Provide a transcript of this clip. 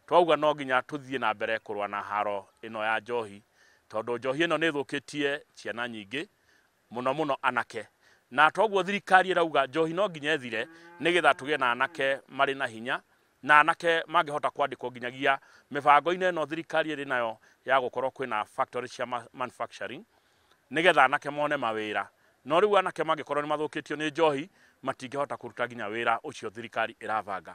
Twauga no nginya tũthiĩ na mbere kũrũa na haro ĩno ya njohi, tondũ njohi ĩno nĩ ĩthũkĩtie ciana nyingĩ mũno mũno anake. Na toguo thirikari ĩrauga njohi no nginya ĩthire nĩgetha tũgĩe na anake marĩ na hinya na anake mangĩhota kwandĩkwo nginyagia mĩbango-inĩ ĩno thirikari ĩrĩ nayo ya gũkorwo kwĩna factory cia manufacturing, nĩgetha anake mone mawĩra. No rĩu anake mangĩkorwo nĩ mathũkĩtio nĩ njohi, matingĩhota kũruta nginya wĩra ũcio thirikari ĩrabanga.